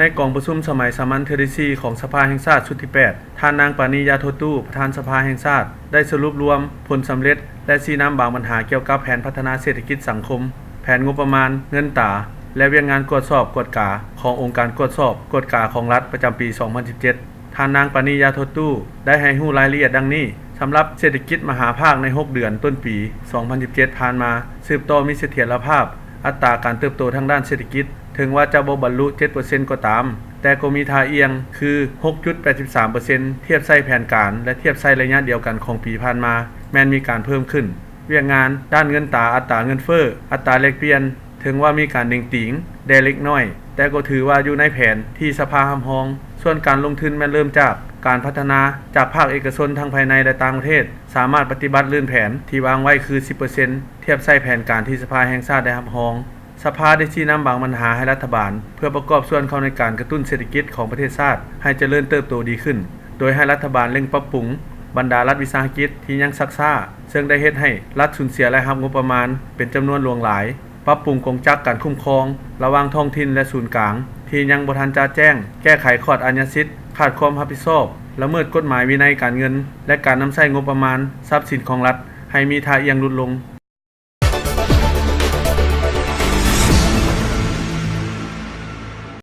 ໃນກອງປະຊຸມສະໄໝສາມັນເທື່ອທີສີ່ຂອງສະພາແຫ່ງຊາດຊຸດທີແປດ, ທ່ານນາງ ປານີ ຢາໂທຕູ້ ປະທານສະພາແຫ່ງຊາດ ໄດ້ສະຫຼຸບລວມຜົນສຳເລັດ ແລະ ຊີ້ນຳບາງບັນຫາກ່ຽວກັບແຜນພັດທະນາເສດຖະກິດສັງຄົມ, ແຜນງົບປະມານ, ເງິນຕາ ແລະ ວຽກງານກວດສອບກວດກາຂອງອົງການກວດສອບກວດກາຂອງລັດປະຈຳປີສອງພັນສິບເຈັດ. ທ່ານນາງ ປານີ ຢາໂທຕູ້ ໄດ້ໃຫ້ຮູ້ລາຍລະອຽດດັ່ງນີ້, ສຳລັບເສດຖະກິດມະຫາພາກໃນຫົກເດືອນຕົ້ນປີສອງພັນສິບເຈັດຜ່ານມາ ສືບຕໍ່ມີສະຖຽນລະພາບ, ອັດຕາການເຕີບໂຕທາງດ້ານເສດຖະກິດ ເຖິງວ່າຈະບໍ່ບັນລຸເຈັດເປີເຊັນກໍຕາມ, ແຕ່ກໍມີທ່າອ່ຽງຄືຫົກຈຸດແປດສິບສາມເປີເຊັນ ທຽບໃສ່ແຜນການ ແລະ ທຽບໃສ່ໄລຍະດຽວກັນຂອງປີຜ່ານມາ ແມ່ນມີການເພີ່ມຂຶ້ນ. ວຽກງານດ້ານເງິນຕາ, ອັດຕາເງິນເຟີ້, ອັດຕາແລກປ່ຽນ ເຖິງວ່າມີການເໜັງຕີງແດ່ເລັກນ້ອຍ, ແຕ່ກໍຖືວ່າຢູ່ໃນແຜນທີ່ສະພາຮັບຮອງ. ສ່ວນການລົງທຶນແມ່ນເລີ່ມຈາກການພັດທະນາຈາກພາກເອກກະຊົນທັງພາຍໃນ ແລະ ຕ່າງປະເທດ ສາມາດປະຕິບັດລື່ນແຜນທີ່ວາງໄວ້ຄືສິບເປີເຊັນ ທຽບໃສ່ແຜນການທີ່ສະພາແຫ່ງຊາດໄດ້ຮັບຮອງ. ສະພາໄດ້ຊີ້ນຳບາງບັນຫາໃຫ້ລັດຖະບານ ເພື່ອປະກອບສ່ວນເຂົ້າໃນການກະຕຸ້ນເສດຖະກິດຂອງປະເທດຊາດໃຫ້ຈະເລີນເຕີບໂຕດີຂຶ້ນ, ໂດຍໃຫ້ລັດຖະບານເລັ່ງປັບປຸງບັນດາລັດວິສາຫະກິດທີ່ຍັງຊັກຊ້າ, ເຊິ່ງໄດ້ເຮັດໃຫ້ລັດສູນເສຍລາຍຮັບງົບປະມານເປັນຈຳນວນຫຼວງຫຼາຍ, ປັບປຸງກົງຈັກການຄຸ້ມຄອງລະຫວ່າງທ້ອງຖິ່ນ ແລະ ສູນກາງ ທີ່ຍັງບໍ່ທັນຈະແຈ້ງແກ້ໄຂຂອດອາຍາສິດ, ຂາດຄວາມຮັບຜິດຊອບ, ລະເມີດກົດໝາຍວິໄນການເງິນ ແລະ ການນຳໃຊ້ງົບປະມານຊັບສິນຂອງລັດໃຫ້ມີທ່າອ່ຽງຫຼຸດລົງ.